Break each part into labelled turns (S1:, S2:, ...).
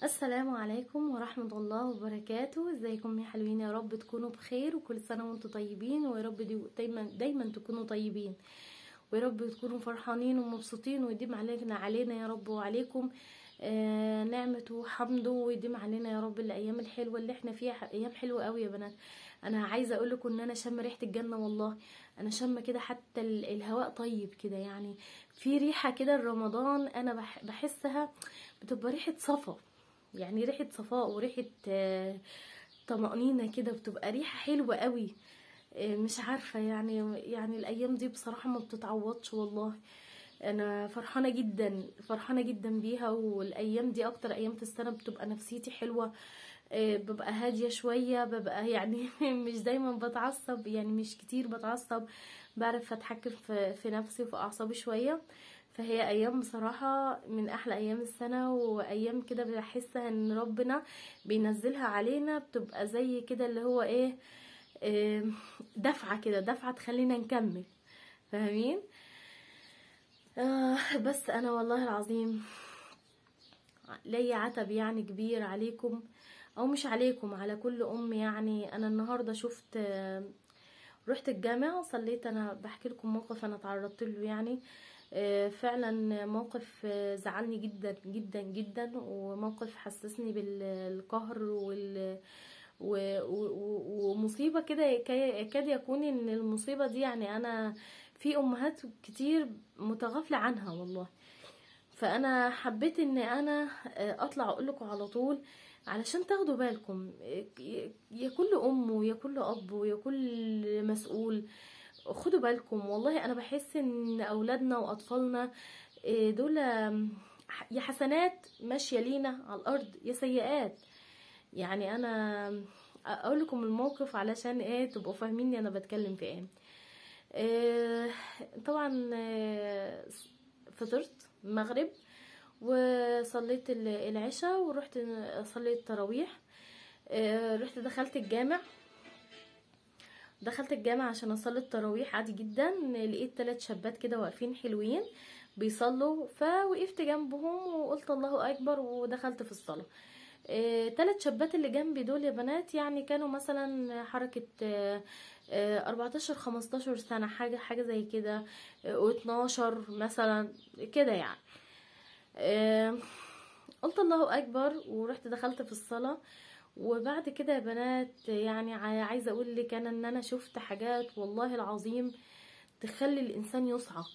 S1: السلام عليكم ورحمة الله وبركاته. ازيكم يا حلوين؟ يا رب تكونوا بخير، وكل سنة وانتم طيبين، ويا رب دايما دايما تكونوا طيبين، ويا رب تكونوا فرحانين ومبسوطين، ويديم علينا يا رب وعليكم نعمته وحمده، ويديم علينا يا رب الايام الحلوة اللي احنا فيها. ايام حلوة قوي يا بنات. انا عايزه اقول لكم ان انا شم ريحه الجنة، والله انا شم كده، حتى الهواء طيب كده، يعني في ريحه كده رمضان انا بحسها بتبقى ريحه صفا، يعني ريحه صفاء وريحه طمأنينة كده، بتبقى ريحه حلوة قوي. مش عارفه يعني الايام دي بصراحة ما بتتعوضش والله. انا فرحانة جدا فرحانة جدا بيها، والايام دي اكتر ايام في السنة بتبقى نفسيتي حلوة، ببقى هادية شوية، ببقى يعني مش دايما بتعصب، يعني مش كتير بتعصب، بعرف اتحكم في نفسي وفي اعصابي شوية. فهي ايام بصراحة من احلى ايام السنة، وايام كده بحسها ان ربنا بينزلها علينا، بتبقى زي كده اللي هو ايه، دفعه كده، دفعه تخلينا نكمل، فاهمين؟ بس انا والله العظيم ليا عتب يعني كبير عليكم، او مش عليكم، على كل ام. يعني انا النهارده شفت، رحت الجامع صليت، انا بحكي لكم موقف انا تعرضت له، يعني فعلا موقف زعلني جدا جدا جدا، وموقف حسسني بالقهر ومصيبة كده، يكاد يكون ان المصيبة دي يعني انا في امهات كتير متغافلة عنها والله. فانا حبيت ان انا اطلع اقول لكم على طول علشان تاخدوا بالكم، يا كل ام ويا كل اب ويا كل مسؤول، خدوا بالكم. والله انا بحس ان اولادنا واطفالنا دول يا حسنات ماشية لينا على الارض يا سيئات. يعني انا اقول لكم الموقف علشان ايه تبقوا فاهميني انا بتكلم في ايه. طبعا فطرت المغرب وصليت العشاء ورحت صليت التراويح. رحت دخلت الجامع، دخلت الجامع عشان اصلي التراويح عادي جدا. لقيت 3 شابات كده واقفين حلوين بيصلوا، فوقفت جنبهم وقلت الله اكبر ودخلت في الصلاة. 3 شابات اللي جنبي دول يا بنات يعني كانوا مثلا حركة 14 15 سنة، حاجة زي كده، و12 مثلا كده يعني. قلت الله اكبر ورحت دخلت في الصلاة. وبعد كده يا بنات يعني عايزه اقول لك انا ان انا شفت حاجات والله العظيم تخلي الانسان يصعق،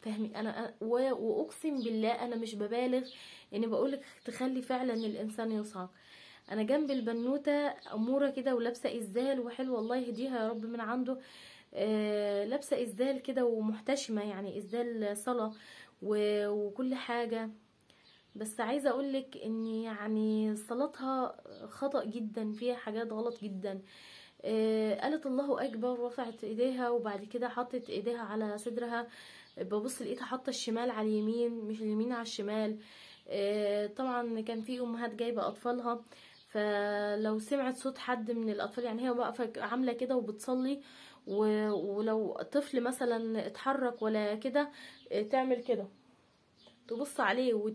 S1: فاهمي؟ انا واقسم بالله انا مش ببالغ اني بقولك تخلي فعلا الانسان يصعق. انا جنب البنوته اموره كده ولابسه ازال وحلوه، الله يهديها يا رب من عنده، لابسه ازال كده ومحتشمه، يعني ازال صلاة وكل حاجة. بس عايزه اقولك ان يعني صلاتها خطأ جدا، فيها حاجات غلط جدا. قالت الله اكبر، رفعت ايديها وبعد كده حطت ايديها على صدرها. ببص لقيتها حاطه الشمال على اليمين مش اليمين على الشمال. طبعا كان في امهات جايبه اطفالها، فلو سمعت صوت حد من الاطفال، يعني هي واقفة عامله كده وبتصلي، ولو طفل مثلا اتحرك ولا كده تعمل كده، تبص عليه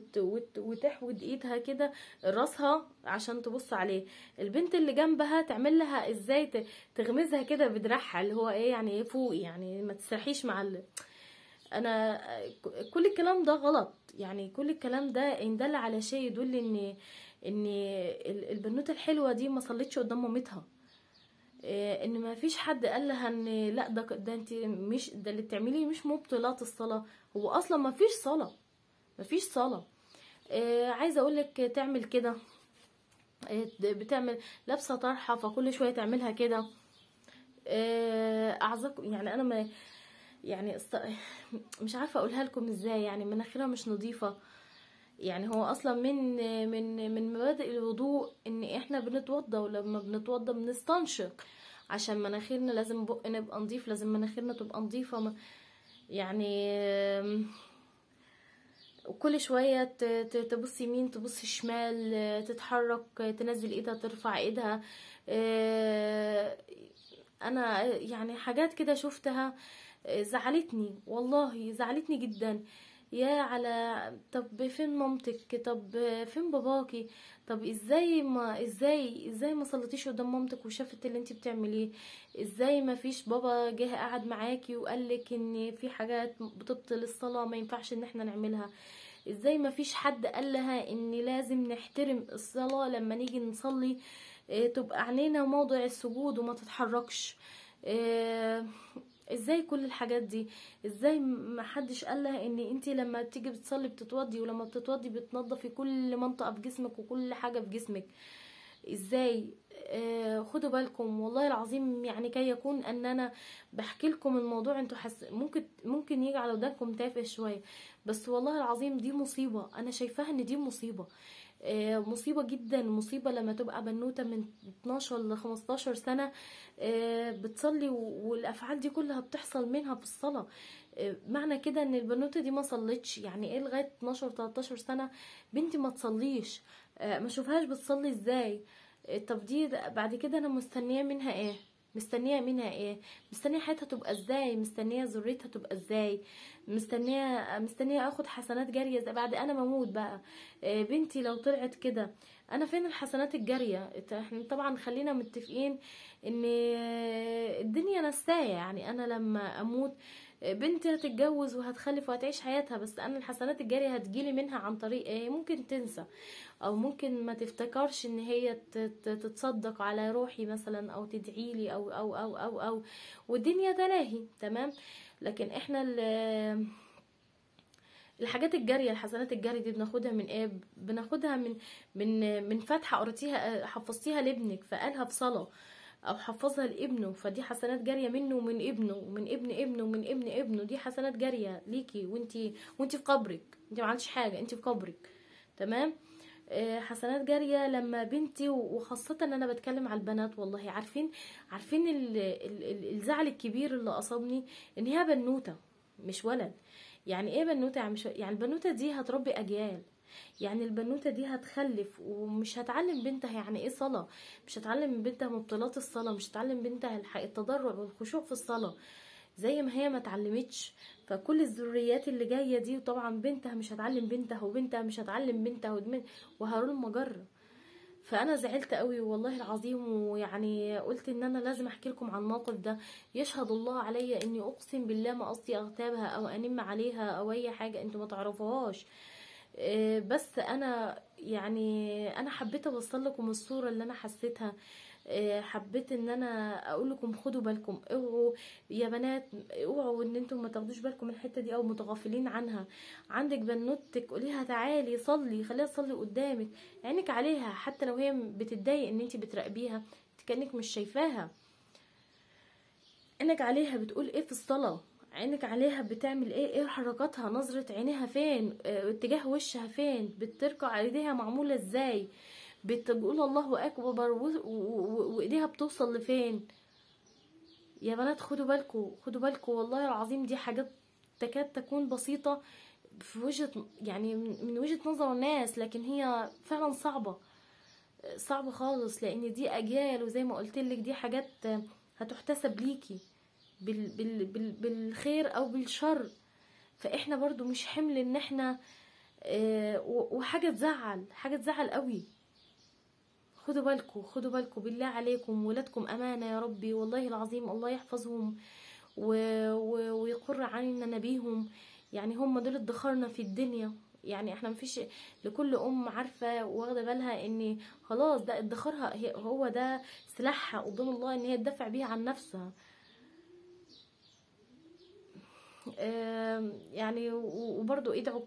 S1: وتحود ايدها كده راسها عشان تبص عليه. البنت اللي جنبها تعمل لها ازاي، تغمزها كده بدراعها اللي هو ايه يعني، ايه فوق يعني، ما تسرحيش مع انا كل الكلام ده غلط. يعني كل الكلام ده ان دل على شيء يدل ان البنوته الحلوة دي ما صلتش قدام مامتها، ان ما فيش حد قال لها ان لا ده انت مش ده اللي بتعمليه مش مبطلات الصلاة، هو اصلا ما فيش صلاة، مفيش صلاة. عايزه اقولك تعمل كده، بتعمل لابسه طرحه فكل شوية تعملها كده. اعذركم يعني انا ما يعني مش عارفه اقولها لكم ازاي، يعني مناخيرها مش نظيفة. يعني هو اصلا من من من مبادئ الوضوء ان احنا بنتوضى، ولما بنتوضى بنستنشق عشان مناخيرنا لازم بقنا يبقى نظيف، لازم مناخيرنا تبقى نظيفة. يعني وكل شوية تبص يمين تبص شمال، تتحرك، تنزل ايدها ترفع ايدها. انا يعني حاجات كده شفتها زعلتني والله، زعلتني جدا. يا على طب فين مامتك، طب فين باباكي، طب ازاي ما ازاي ما صليتيش قدام مامتك وشافت اللي انت بتعمليه، ازاي ما فيش بابا جه قعد معاكي وقالك ان في حاجات بتبطل الصلاة ما ينفعش ان احنا نعملها، ازاي ما فيش حد قال لها ان لازم نحترم الصلاة لما نيجي نصلي تبقى عينينا موضع السجود وما تتحركش، ازاي كل الحاجات دي، ازاي ما حدش قال لها ان انت لما بتيجي بتصلي بتتوضي، ولما بتتوضي بتنظفي كل منطقة في جسمك وكل حاجة في جسمك، ازاي؟ خدوا بالكم والله العظيم، يعني كي يكون ان انا بحكي لكم الموضوع انتوا ممكن يجي على ودانكم تافه شوية، بس والله العظيم دي مصيبة، انا شايفاها ان دي مصيبة، مصيبة جدا، مصيبة لما تبقى بنوتة من 12 ل 15 سنة بتصلي والافعال دي كلها بتحصل منها في الصلاة. معنى كده ان البنوتة دي ما صلتش، يعني ايه لغاية 12 13 سنة بنتي ما تصليش، ما شوفهاش بتصلي ازاي؟ طب دي بعد كده انا مستنية منها ايه؟ مستنية منها ايه؟ مستنية حياتها تبقى ازاي؟ مستنية ذريتها تبقى ازاي؟ مستنية اخد حسنات جارية بعد انا ما اموت بقى؟ بنتي لو طلعت كده انا فين الحسنات الجارية؟ احنا طبعا خلينا متفقين ان الدنيا نساية، يعني انا لما اموت بنتي هتتجوز وهتخلف وهتعيش حياتها، بس انا الحسنات الجارية هتجيلي منها عن طريق ايه؟ ممكن تنسى او ممكن ما تفتكرش ان هي تتصدق على روحي مثلا او تدعيلي او او او او او والدنيا تلاهي، تمام. لكن احنا الحاجات الجارية، الحسنات الجارية دي بناخدها من ايه؟ بناخدها من من من فاتحة قريتيها حفظتيها لابنك فقالها في صلاة او حفظها لابنه، فدي حسنات جارية منه ومن ابنه ومن ابن ابنه ومن ابن ابنه، دي حسنات جارية ليكي وانتي في قبرك، انتي ما عملتش حاجة، انتي في قبرك، تمام. حسنات جارية لما بنتي، وخاصة ان انا بتكلم على البنات، والله عارفين الزعل الكبير اللي اصابني ان هي بنوته مش ولد. يعني ايه بنوته؟ يعني البنوته دي هتربي اجيال، يعني البنوته دي هتخلف ومش هتعلم بنتها يعني ايه صلاة، مش هتعلم بنتها مبطلات الصلاة، مش هتعلم بنتها التضرع والخشوع في الصلاة زي ما هي ما اتعلمتش. فكل الذريات اللي جاية دي، وطبعا بنتها مش هتعلم بنتها، وبنتها مش هتعلم بنتها، وهارون مجره. فانا زعلت قوي والله العظيم، ويعني قلت ان انا لازم احكي لكم عن الموقف ده. يشهد الله عليا اني اقسم بالله ما قصدي اغتابها او انم عليها او اي حاجة انتوا ما تعرفوهاش، بس انا يعني انا حبيت اوصل لكم الصورة اللي انا حسيتها، حبيت ان انا اقول لكم خدوا بالكم، اوعوا يا بنات، اوعوا ان انتم ما تاخدوش بالكم من الحتة دي او متغافلين عنها. عندك بنوتك قوليها تعالي صلي، خليها تصلي قدامك، عينك عليها، حتى لو هي بتتضايق ان انت بتراقبيها كانك مش شايفاها، عينك عليها بتقول ايه في الصلاة، عينك عليها بتعمل ايه، ايه حركاتها، نظرة عينيها فين، اتجاه وشها فين، بتركع ايديها معمولة ازاي، بتقول الله اكبر وايديها بتوصل لفين. يا بنات خدوا بالكم، خدوا بالكم والله العظيم، دي حاجات تكاد تكون بسيطة في وجهة، يعني من وجهة نظر الناس، لكن هي فعلا صعبة، صعبة خالص، لان دي اجيال، وزي ما قلت لك دي حاجات هتحتسب ليكي بال بال بال بالخير او بالشر. فاحنا برضو مش حمل ان احنا وحاجه تزعل، حاجة تزعل قوي. خدوا بالكم، خدوا بالكم بالله عليكم، ولادكم امانه يا ربي والله العظيم، الله يحفظهم ويقر عيننا بيهم، يعني هم دول ادخرنا في الدنيا. يعني احنا مفيش، لكل ام عارفه واخده بالها ان خلاص ده ادخرها، هو ده سلاحها قدام الله ان هي تدافع بيها عن نفسها. يعني وبرضو ادعوا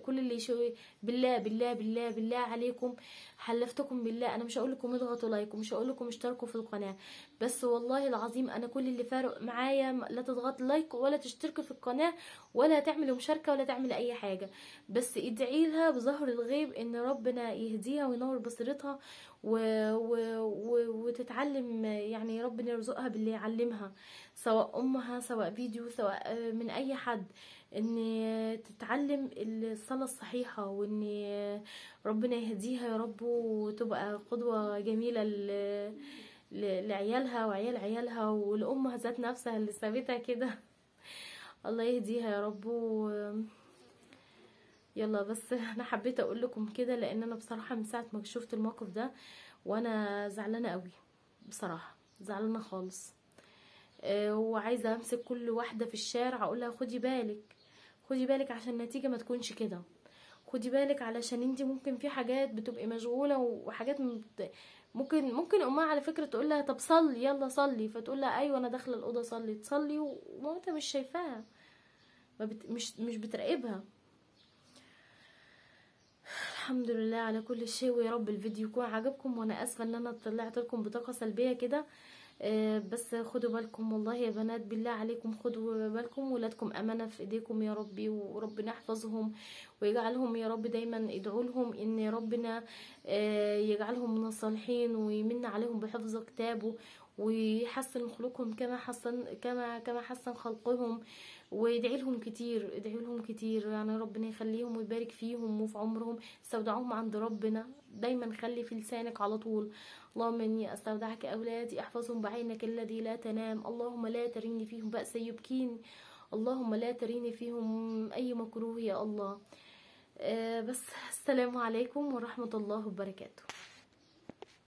S1: كل اللي يشوي بالله بالله بالله بالله عليكم، حلفتكم بالله، انا مش هقول لكم اضغطوا like ومش هقول لكم اشتركوا في القناة، بس والله العظيم انا كل اللي فارق معايا لا تضغط like ولا تشتركوا في القناة ولا تعملوا مشاركة ولا تعمل اي حاجة، بس ادعي لها بظهر الغيب ان ربنا يهديها وينور بصيرتها وتتعلم، يعني ربنا يرزقها باللي يعلمها، سواء امها سواء فيديو سواء من اي حد، ان تتعلم الصلاة الصحيحة، وان ربنا يهديها يا رب وتبقى قدوة جميلة لعيالها وعيال عيالها ولامها ذات نفسها اللي سابتها كده. الله يهديها يا رب. يلا بس انا حبيت اقول لكم كده، لان انا بصراحة من ساعة ما شفت الموقف ده وانا زعلانة قوي بصراحة، زعلانة خالص. وعايزه امسك كل واحدة في الشارع اقول لها خدي بالك، خدي بالك عشان النتيجة ما تكونش كده، خدي بالك علشان انتي ممكن في حاجات بتبقي مشغولة وحاجات ممكن امها على فكرة تقول لها طب صلي، يلا صلي، فتقول لها ايوه انا داخله الاوضة صلي، تصلي ومامتها مش شايفاها، ما بت مش بتراقبها. الحمد لله على كل شيء، ويا رب الفيديو يكون عجبكم، وانا اسفه ان انا طلعت لكم بطاقة سلبية كده، بس خدوا بالكم والله يا بنات، بالله عليكم خدوا بالكم، ولادكم امانه في ايديكم يا ربي، وربنا يحفظهم ويجعلهم يا رب، دايما ادعوا لهم ان ربنا يجعلهم من الصالحين ويمن عليهم بحفظ كتابه ويحسن خلقهم كما حسن كما حسن خلقهم، وادعي لهم كتير، ادعي لهم كتير، يعني ربنا يخليهم ويبارك فيهم وفي عمرهم. استودعوهم عند ربنا، دايما خلي في لسانك على طول، اللهم اني استودعك اولادي احفظهم بعينك الذي لا تنام، اللهم لا تريني فيهم بأسا يبكيني، اللهم لا تريني فيهم اي مكروه يا الله. بس السلام عليكم ورحمة الله وبركاته.